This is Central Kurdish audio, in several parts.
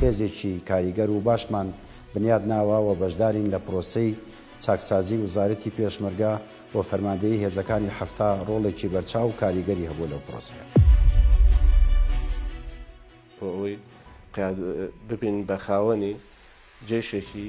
هێزێکی کاریگەر و باشمان بنیات ناوە و بەشدارین لە پرۆسەی چاکسازی وزارەتی پێشمەرگە و فەرماندەیی هێزەکانی 70 ڕۆڵێکی بەرچاو و کاریگەری هەبووە لەو پرۆسەیە. بۆ ئەوەی ببین بە خاوەنی جەیشێکی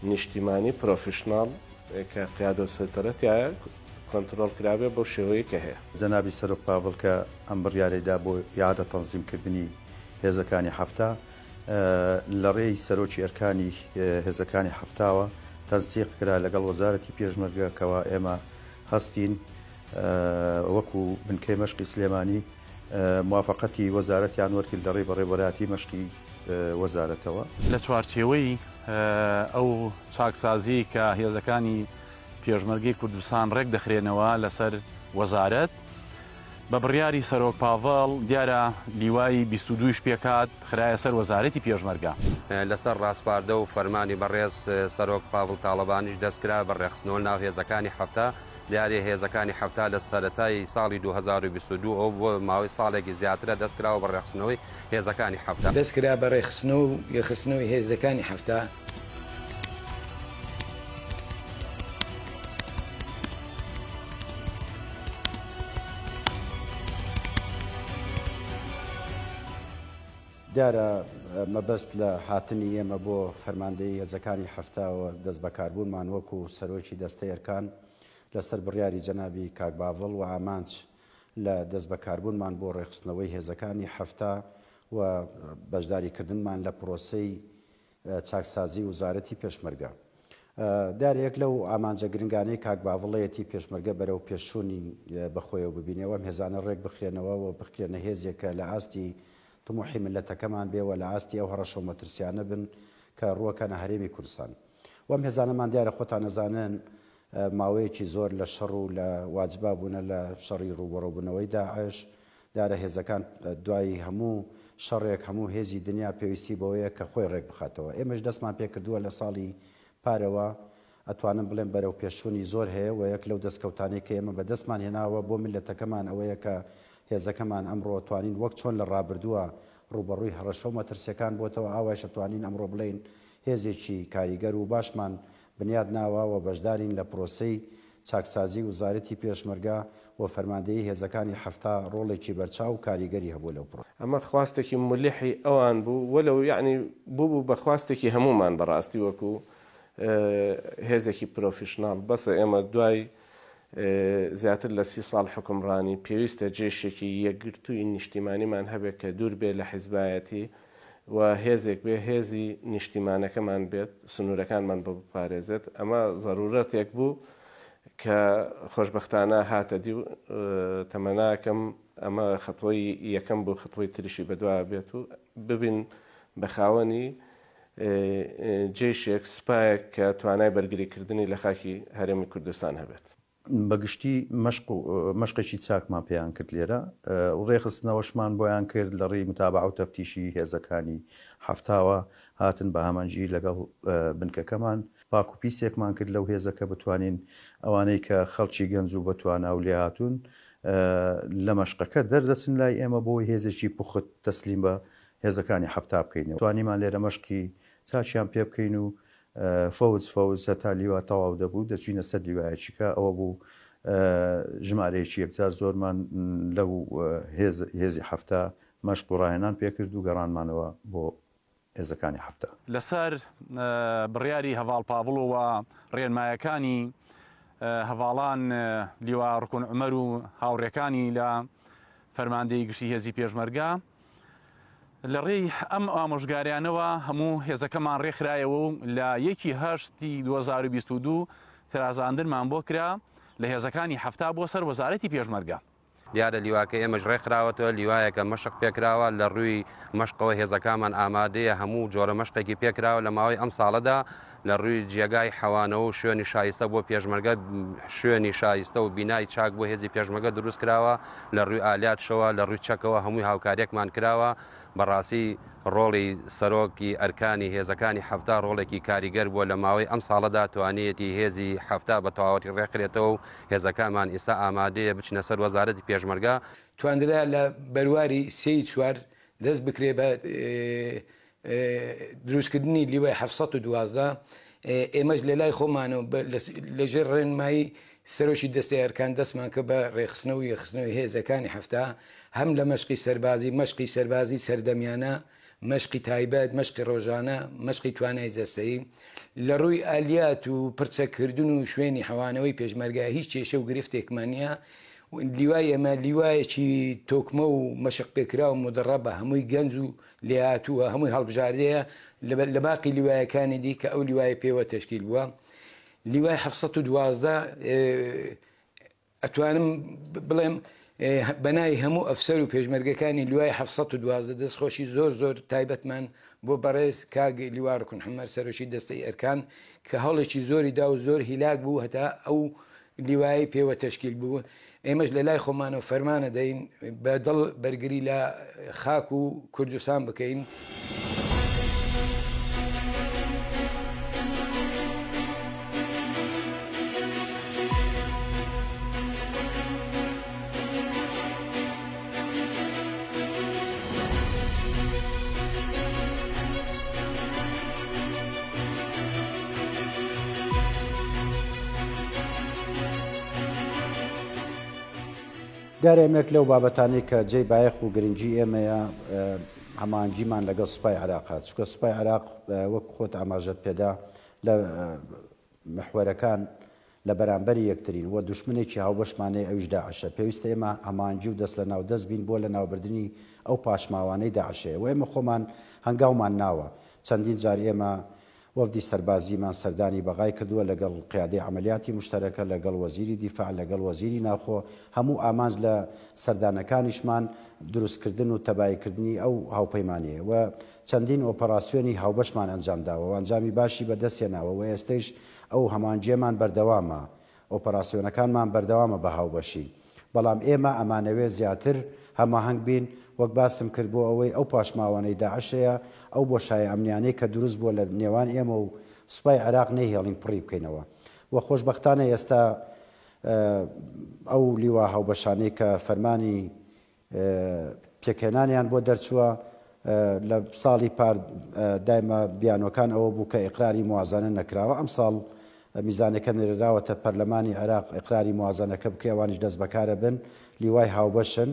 نیشتیمانی پرۆفیشناڵ کە قیادە و سەیتەرە تیایا کۆنترۆڵ کرابێ بەو شێوەیەی کە هەیە. جەنابی سەرۆک پاڤڵ کە ئەم بڕیارەی دا بۆ ئیعادە تەنزیم کردنی هێزەکانی 70 لە ڕێی سەرۆکی ئەرکانی هێزەکانی حەفتاوە تەنسیق کرا لەگەڵ وەزارەتی پێشمەرگە کەوا ئێمە هەستین وەکو بنکەی مەشقی سلێمانی موافەقەتی وەزارەتیان وەرگرت لە ڕێی بەڕێوەبەرایەتی مەشقی وەزارەتەوە. لە چوارچێوەی ئەو چاکسازیەی کە هێزەکانی پێشمەرگەی کوردستان ڕێک دەخرێنەوە لەسەر وەزارەت، بە بڕیاری سەرۆک پاڤڵ دیارە لیوای 22 یش پێکهات خرایە سەر وەزارەتی پێشمەرگە. لەسەر ڕاسپاردە و فەرمانی بەڕێز سەرۆک پاڤڵ تاڵەبانیش دەستکرا بە ڕێکخستنەوە ناو هێزەکانی 70. دیارە هێزەکانی 70 لە سەرەتای ساڵی 2022 ەوە بۆ ماوەی ساڵێکی زیاترە دەستکراوە بە ڕێکخستنەوەی هێزەکانی 70. دەستکرا بە ڕێکخستنەوە و یەکخستنەوەی هێزەکانی 70. دیارە مەبەست لە هاتنی ئێمە بۆ فەرماندەیی هێزەکانی 70 و دەستبەکاربوونمان وەکو سەرۆکی دەستەی ئەرکان لەسەر بڕیاری جەنابی کاک باڤڵ و ئامانج لە دەستبەکاربوونمان بۆ ڕێکخستنەوەی هێزەکانی 70 و بەشداریکردنمان لە پرۆسەی چاکسازی وزارەتی پێشمەرگە. دیارە یەک لەو ئامانجە گرنگانەی کاک باڤڵەیەتی پێشمەرگە بەرەو پێشچوونی بەخۆیەوە ببینێ و ئەم هێزانە ڕێک بخرێنەوە و بخرێنە هێزێک کە لە ئاستی تموحی میللەتەکەمان بێ و لە ئاستی ئەو هەڕەشە و مەترسیانە بن کە ڕووەکەنە هەرێمی کوردستان و ئەم هێزانەمان دیارە خۆتان ئەزانن ماوەیەکی زۆر لە شەڕ و لە واجبا بوونە لە شەڕی ڕووبەڕووبوونەوەی داعش دیارە هێزەکان دوای هەموو شەڕێک هەموو هێزی دنیا پێویستی بەوەیە کە خۆی ڕێک بخاتەوە. ئێمەش دەستمان پێکردووە لە ساڵی پارەوە ئەتوانم بڵێم بەرەو پێشچوونی زۆر هەیە و یەک لەو دەستکەوتانەی کە ئێمە بەدەستمان هێناوە بۆ میللەتەکەمان ئەوەیە کە هێزەکەمان ئەمڕۆ توانین وەک چۆن لە ڕابردووە ڕووبەڕووی هەڕەشە و مەترسیەکان بۆتەوە ئاوایش ئەتوانین ئەمڕۆ بڵێین هێزێکی کاریگەر و باشمان بنیات ناوە و بەشدارین لە پرۆسەی چاکسازی وزارەتی پێشمەرگە و فەرماندەیی هێزەکانی 70 ڕۆڵێکی بەرچاو و کاریگەری هەبووە لەو پرۆسەیە. ئەمە خواستێکی مولیحی ئەوان بوو، وەلەو یەعنی بووبوو بە خواستێکی هەموومان بەڕاستی وەکو هێزێکی پرۆفیشناڵ، بەسە ئێمە دوای زیاتر لە 30 ساڵ حوکمڕانی پێویستە جەیشێکی یەکگرتووی نیشتیمانیمان هەبێت کە دوور بێ لە حیزبایەتی و هێزێک بێ هێزی نیشتیمانەکەمان بێت سنوورەکانمان بۆ بپارێزێت، ئەمە زەرورەتێک بوو کە خۆشبەختانە هاتە دی و تەمەناکەم ئەمە خەتوەی یەکەم بوو خەتوەی تریشی بەدوا بێت و ببین بە خاوەنی جەیشێک، سوپایەک کە توانای بەرگریکردنی لە خاکی هەرێمی کوردستان هەبێت. بە گشتی مەشق و مەشقێکی چاکمان پێیان کرد لێرە و ڕێکخستنەوەشمان بۆیان کرد لە ڕێی متابەعە و تەفتیشی هێزەکانی حەفتاوە هاتن بە هەمانگی لەگەڵ بنکەکەمان پاک و پیسێکمان کرد لەو هێزە کە بتوانین ئەوانەی کە خەڵکی گەنج و بەتوانا و لێهاتوون لە مەشقەکە دەردەچن لای ئێمە بۆی هێزێکی پوخت تەسلیم بە هێزەکانی 70 بکەینەوە توانیمان لێرە مەشقی چاکیان پێ بکەین و فەوج فەوج هەتا لیوا تەواو دەبوو دەچوینە سەر لیوایەکی کە ئەوە بوو ژمارەیەکی یەکجار زۆرمان لەو هێز هێزی 70 مەشق و ڕاهێنان پێکرد و گەڕانمانەوە بۆ هێزەکانی 70. لەسەر بڕیاری هەڤاڵ پاڤڵ و ڕێنمایەکانی هەڤاڵان لیوا ڕکون عومەر و هاوڕێکانی لە فەرماندەیی گشتی هێزی پێشمەرگە، لە ڕێی ئەم ئامۆژگاریانەوە هەموو هێزەکەمان ڕێکخرایەوە و لە یەکی هەشتی 2022 ترازاندنمان بۆ کرا لە هێزەکانی 70 بۆ سەر وەزارەتی پێشمەرگە. دیارە لیواکەی ئێمەش ڕێکخراوەتەوە، لیوایەکە مەشق پێکراوە، لە ڕووی مەشقەوە هێزەکانمان ئامادەیە، هەموو جۆرە مەشقێکی پێکراوە لە ماوەی ئەم ساڵەدا لە ڕووی جێگای حەوانەوە و شوێنی شایستە بۆ پێشمەرگە، شوێنی شایستە و بینای چاک بۆ هێزی پێشمەرگە دروست کراوە، لە ڕووی ئالیاتشەوە، لە ڕووی چەکەوە هەمووی هاوکارییەکمان کراوە، بەڕاستی ڕۆڵی سەرۆکی ئەرکانی هێزەکانی 70 ڕۆڵێکی کاریگەر بووە لە ماوەی ئەم ساڵەدا توانیەتی هێزی 70 بە تەواوەتی ڕێکخرێتەوە و هێزەکانمان ئیستا ئامادەیە بچنە سەر وەزارەتی پێشمەرگە. توانرا لە بەرواری سێی چوار دەست بکرێ بە. دروستکردنی لیوای 712 ئێمەش لە لای خۆمانەوە لەژێر ڕێنمایی سەرۆکی دەستەی ئەرکان دەستمان کرد بە ڕێکخستنەوە و یەکخستنەوەی هێزەکانی 70 هەم لە مەشقی سەربازی، مەشقی سەربازی سەردەمیانە، مەشقی تایبەت، مەشقی ڕۆژانە، مەشقی توانای جەستەیی. لە ڕووی ئالیات و پڕچەککردن و شوێنی حەوانەوەی پێشمەرگە هیچ کێشە و گرفتێکمان نییە. لیوای ئێمە لیوایەکی تۆکمە و مەشقپێکراو و مودەڕەبە، هەمووی گەنج و لێهاتووە، هەمووی هەڵبژاردەیە لە باقی لیوایەکانی دی کە ئەو لیوایە پێوە تەشکیل بووە. لیوای 712 ئەتوانم بڵێم بەناوی هەموو ئەفسەر و پێشمەرگەکانی لوای 712 دەستخۆشی زۆر زۆر تایبەتمان بۆ بەڕێز کاک لیوا ڕکن حمەر سەرۆکی دەستەی ئەرکان کە هەوڵێکی زۆری دا و زۆر هیلاک بوو هەتا ئەو لیوایی پێوە تەشکیل بوو ئێمەش لە لای خۆمانەوە فەرمانە دەین بە دڵ بەرگری لە خاک و کوردستان بکەین. دیارە ئێمەک لەو بابەتانەی کە جێی بایەخ و گرنگی ئێمەیە هەماهەنگیمان لەگەڵ سوپای عێراقە، چونکە سوپای عێراق وەک خۆت ئاماژەت پێدا لە محوەرەکان لە بەرامبەری یەکترین و دوشمنێکی هاوبەشمان هەیە ئەویش داعشە، پێویستە ئێمە هەماهەنگی و دەست لەناو دەست بین بۆ لەناوبردنی ئەو پاشماوانەی داعش هەیە و ئێمە خۆمان هەنگاومان ناوە چەندین جار ئێمە وەفدی سەربازیمان سەردانی بەغای کردووە لەگەڵ قیادەی عەمەلیاتی موشتەرەکە، لەگەڵ وەزیری دیفاع، لەگەڵ وەزیری ناوخۆ، هەموو ئامانج لە سەردانەکانیشمان دروستکردن و تەباییکردنی ئەو هاوپەیمانییە و چەندین ئۆپەراسیۆنی هاوبەشمان ئەنجامداوە و ئەنجامی باشی بەدەستهێناوە و ئێستەیش ئەو هەماهەنگییەمان بەردەوامە. ئۆپەراسیۆنەکانمان بەردەوامە بە هاوبەشی، بەڵام ئێمە ئەمانەوێ زیاتر هەماهەنگ بین، وەک باسم کرد بۆ ئەوەی ئەو پاشماوانەی داعش هەیە، ئەو بۆشایە ئەمنیانەی کە دروست بووە لە نێوان ئێمە و سوپای عێراق نەیهێڵین پڕی بکەینەوە و خۆشبەختانە ئێستا ئەو لیوا هاوبەشانەی کە فەرمانی پێکهێنانیان بۆ دەرچووە، لە ساڵی پار دایمە بیانۆکان ئەوە بوو کە ئیقراری موازنە نەکراوە، ئەمساڵ میزانەکە نێرراوەتە پەرلەمانی عێراق ئیقراری موازنەکە بکرێ ئەوانیش دەست بەکارە بن، لیوای هاوبەشن،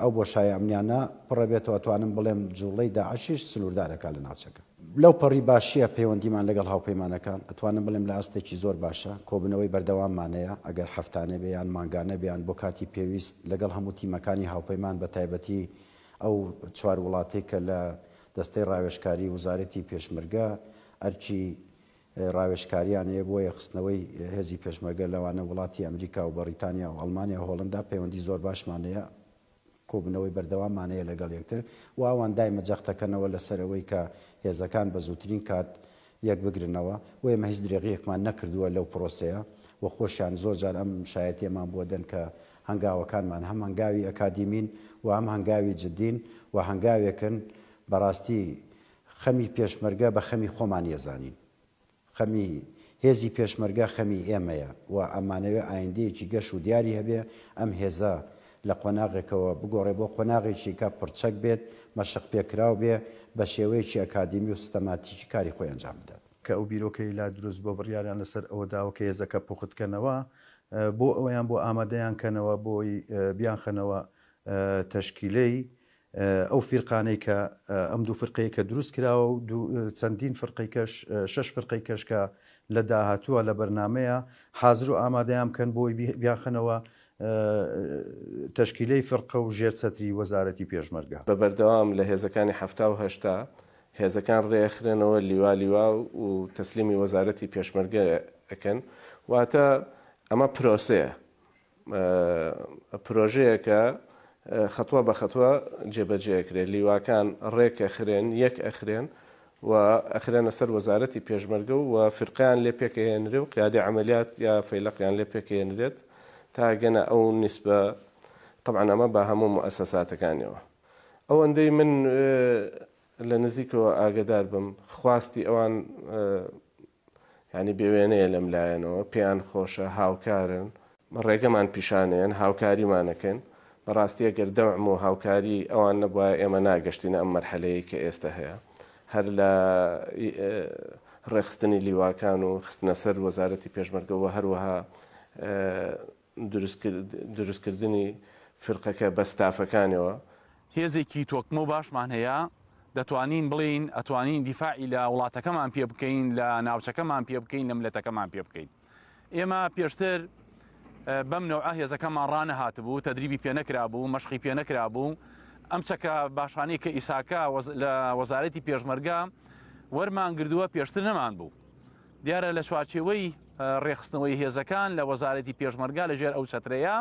ئەو بۆشایە ئەمنیانە پڕەبێتەوە ئەتوانم بڵێم جوڵەی داعشیش سنووردارەکا لە ناوچەکە. لەو پەڕی باشییە پەیوەندیمان لەگەڵ هاوپەیمانەکان، ئەتوانم بڵێم لە ئاستێکی زۆر باشە، کۆبوونەوەی بەردەواممان هەیە، ئەگەر هەفتانە بێ یان مانگانە بێ یان بۆ کاتی پێویست لەگەڵ هەموو تیمەکانی هاوپەیمان بە تایبەتی ئەو چوار وڵاتەی کە لە دەستەی ڕاوێژکاری وزارەتی پێشمەرگە ئەرکی ڕاوێژکاریان هەیە بۆ یەکخستنەوەی هێزی پێشمەرگە لەوانە وڵاتی ئەمریکا و بەڕیتانیا و ئەڵمانیا و هۆڵندا پەیوەندی زۆر باشمان هەیە. کۆبوونەوەی بەردەواممان هەیە لەگەڵ یەکتر و ئەوان دایمە جەختەکەنەوە لەسەر ئەوەی کە هێزەکان بە زووترین کات یەکبگرنەوە و ئێمە هیچ درێغییەکمان نەکردووە لەو پرۆسەیە و خۆشیان زۆر جار ئەم شایەتییەمان بۆ دەن کە هەنگاوەکانمان هەم هەنگاوی ئەکادیمین و هەم هەنگاوی جدین و هەنگاوێکن بەڕاستی خەمی پێشمەرگە بە خەمی خۆمان یەزانین. خەمی هێزی پێشمەرگە خەمی ئێمەیە و ئەمانەوێ ئایندەیەکی گەش و دیاری هەبێ، ئەم هێزە لە قۆناغێکەوە بگۆڕێ بۆ قۆناغێکی کە پڕچەک بێت، مەشقپێکراو بێ، بە شێوەیەکی ئەکادیمی و سیستەماتیکی کاری خۆی ئەنجام بدات. کە ئەو بیرۆکەی لا دروست بووە بڕیاریان لەسەر ئەوە داوە کە هێزەکە پوخت کەنەوە بۆ ئەوەیان بۆ ئامادەیان کەنەوە بۆی بیانخەنەوە تەشکیلەی ئەو فیرقانەی کە ئەم دوو فرقەیە کە دروست کراوە و چەندین فرقەی کەش شەش فرقەی کەش کە لە داهاتووە لە بەرنامەیە حازر و ئامادەیان بکەن بۆی بیانخەنەوە تەشکیلەی فرقە و ژێر چەتری وەزارەتی پێشمەرگە. بە بەردەوام لە هێزەکانی 70 و 80 هێزەکان ڕێئەخرێنەوە لیوا لیوا و تەسلیمی وەزارەتی پێشمەرگە ئەکەن واتە ئەمە پرۆسەیە پرۆژەیەکە خەتوە بە خەتوە جێبەجێ ئەکرێت، لیواکان ڕێک ئەخرێن، یەک ئەخرێن و ئەخرێنە سەر وەزارەتی پێشمەرگە و فیرقەیان لێ پێکئەهێنرێ و قیادەی عەمەلیات یا فەیلەقیان لێ پێکئەهێنرێت تا ئەگەنە ئەو نیسبە، تەبعەن ئەمە بە هەموو موئەسەساتەکانیەوە. ئەوەندەی من لە نزیکەوە ئاگەدار بم خواستی ئەوان یانی بێ وێنەیە لەم لایەنەوە، پێیان خۆشە، هاوکارن، ڕێگەمان پیشانەیەن، هاوکاریمان ئەکەن، بەڕاستی ئەگەر دەعم و هاوکاری ئەوان نەبوایە ئێمە ناگەشتینە ئەم مەرحەلەیەی کە ئێستە هەیە. هەر لە ڕێکخستنی لیواکان و خستنە سەر وەزارەتی پێشمەرگە و هەروەها دروستکردنی فرقەکە بە ستافەکانەوە. هێزێکی تۆکمە و باشمان هەیە، دەتوانین بڵێین ئەتوانین دیفاعی لە وڵاتەکەمان پێ بکەین، لە ناوچەکەمان پێ بکەین، لە ملەتەکەمان پێ بکەین. ئێمە پێشتر بەم نەوعە هێزەکەمان ڕانەهاتبوو، تەدریبی پێ نەکرابوو، مەشقی پێ نەکرابوو. ئەم چەکە باشانەی کە ئیساکە لە وەزارەتی پێشمەرگە وەرمان گردووە پێشتر نەمان بوو. دیارە لە چوارچێوەی ڕێکخستنەوەی هێزەکان لە وەزارەتی پێشمەرگە لە ژێر ئەو چەترەیە،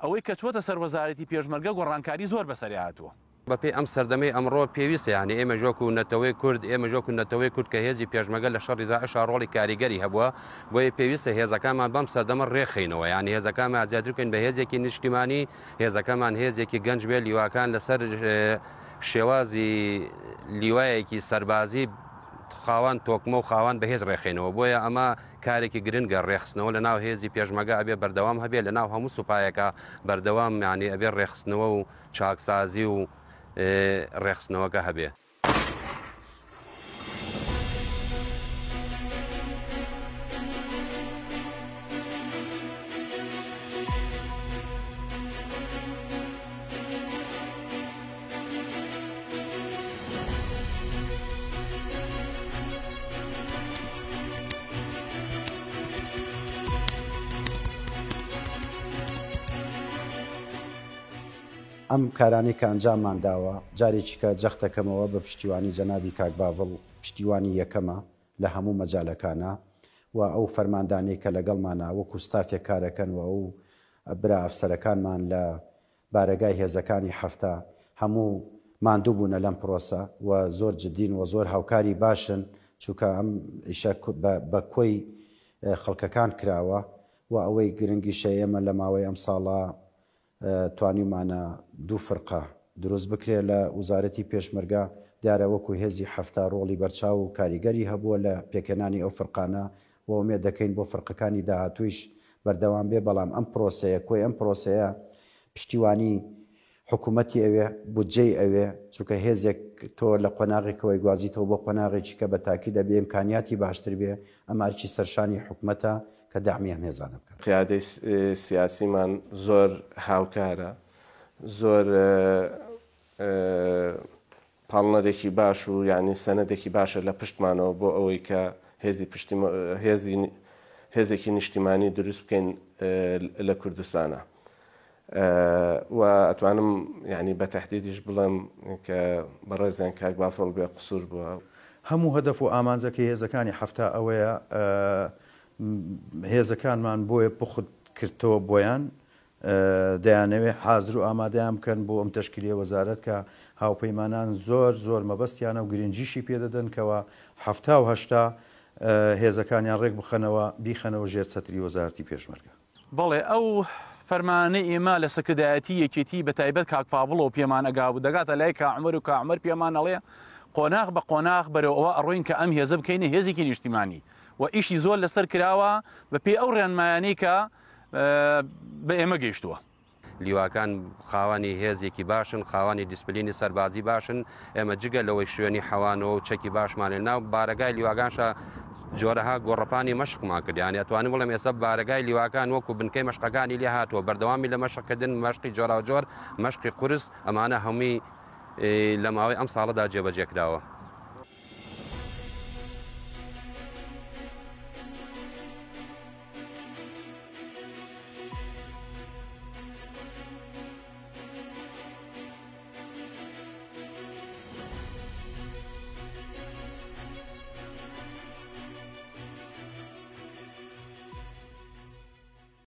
ئەوەی کە چووەتە سەر وەزارەتی پێشمەرگە گۆڕانکاری زۆر بەسەریا هاتووە. بەپێی ئەم سەردەمەی ئەمڕۆ پێویستە یانی ئێمەش وەکو نەتەوەی کورد، ئێمەش وەکو نەتەوەی کورد کە هێزی پێشمەرگە لە شەڕی داعشا ڕۆڵی کاریگەری هەبووە، بۆیە پێویستە هێزەکانمان بەم سەردەمە ڕێکخەینەوە، یانی هێزەکانمان زیاتر بکەین بە هێزێکی نیشتیمانی، هێزەکەمان هێزێکی گەنج بێت، لیواکان لەسەر شێوازی لیوایەکی سەربازی خاوان تۆکمە و خاوان بەهێز ڕێکخەینەوە، بۆیە ئەمە کارێکی گرنگە، ڕێکخستنەوە لەناو هێزی پێشمەگە ئەبێ بەردەوام هەبێ، لەناو هەموو سوپایەکا بەردەوام یانی ئەبێ ڕێکخستنەوە و چاکسازی و ڕێکخستنەوەکە هەبێ. ئەم کارانەی کە ئەنجاممان داوە، جارێکی کە جەخت دەکەمەوە بە پشتیوانی جەنابی کاک باڤڵ پشتیوانی یەکەمە لە هەموو مەجالەکانا و ئەو فەرماندانەی کە لەگەڵمانە وەکو ستافێک کارەکەن و ئەو برا ئەفسەرەکانمان لە بارەگای هێزەکانی 70 هەموو ماندوو بوونە لەم پرۆسە و زۆر جدین و زۆر هاوکاری باشن چونکە ئەم ئیشە بە کۆی خەڵکەکان کراوە و ئەوەی گرنگیشە ئێمە لە ماوەی ئەم ساڵە توانیومانە دوو فرقە دروست بکرێ لە وزارەتی پێشمەرگە، دیارە وەکو هێزی 70 ڕۆڵی بەرچاو و کاریگەری هەبووە لە پێکهێنانی ئەو فرقانە و ئومێد دەکەین بۆ فرقەکانی داهاتوویش بەردەوام بێ، بەڵام ئەم پرۆسەیە کۆی ئەم پرۆسەیە پشتیوانی حکوومەتی ئەوێ، بودجەی ئەوێ، چونکە هێزێک تۆ لە قۆناغێکەوە ئەیگوازیتەوە بۆ قۆناغێکی کە بە تاکید ئەبێ ئیمکانیاتی باشتر بێ، ئەمە ئەرکی سەرشانی حکومەتە کە دەعمی ئەم هێزانە بکات. قیادەی سیاسیمان زۆر هاوکارە، زۆر پاڵنەرێکی باش و یانی سەنەدێکی باشە لە پشتمانەوە بۆ ئەوەی کە هێزی پشتی هێزی هێزێکی نیشتیمانی دروست بکەین لە کوردستانە و ئەتوانم یعنی بە تهدیدیش بڵێم کە بەڕێزیان کاک بافڵ بێ قسوور بووە. هەموو هەدەف و ئامانجەکەی هێزەکانی 70 ئەوەیە هێزەکانمان بۆیە پوخت کردتەوە بۆیان دەیانەوێت حازر و ئامادەیان بکەن بۆ ئەم تەشکیلەی وەزارەت کە هاوپەیمانان زۆر زۆر مەبەستیانە و گرنگیشی پێ دەدەن کەوا 70 و 80 هێزەکانیان ڕێک بخەنەوە بیخەنەوە ژێر چەتری وەزارەتی پێشمەرگە. بەڵێ ئەو فەرمانەی ئێمە لە سەرکردایەتی یەکێتی بە تایبەت کاک پاڤڵەوە پێمان ئەگا و دەگاتە لای کا عومەر و کا عومەر پێمان ئەڵێ قۆناغ بە قۆناغ بەرەو ئەوە ئەڕۆین کە ئەم هێزە بکەینە هێزێکی نیشتیمانی و ئیشی زۆر لەسەر کراوە بە پێی ئەو ڕێنمایانەی کە بە ئێمە گەیشتووە. لیواکان خاوەنی هێزێکی باشن، خاوەنی دیسپلینی سەربازی باشن، ئێمە جگە لەوەی شوێنی حەوانەوە و چەکی باشمان لە ناو بارەگای لیواکانشا جۆرەها گۆڕەپانی مەشقمان کرد، یانی ئەتوانم بڵێم ئێستا بارەگای لیواکان وەکو بنکەی مەشقەکانی لێ هاتووە، بەردەوامی لە مەشقکردن، مەشقی جۆراوجۆر، مەشقی قورس، ئەمانە هەمووی لە ماوەی ئەم ساڵەدا جێبەجێ کراوە.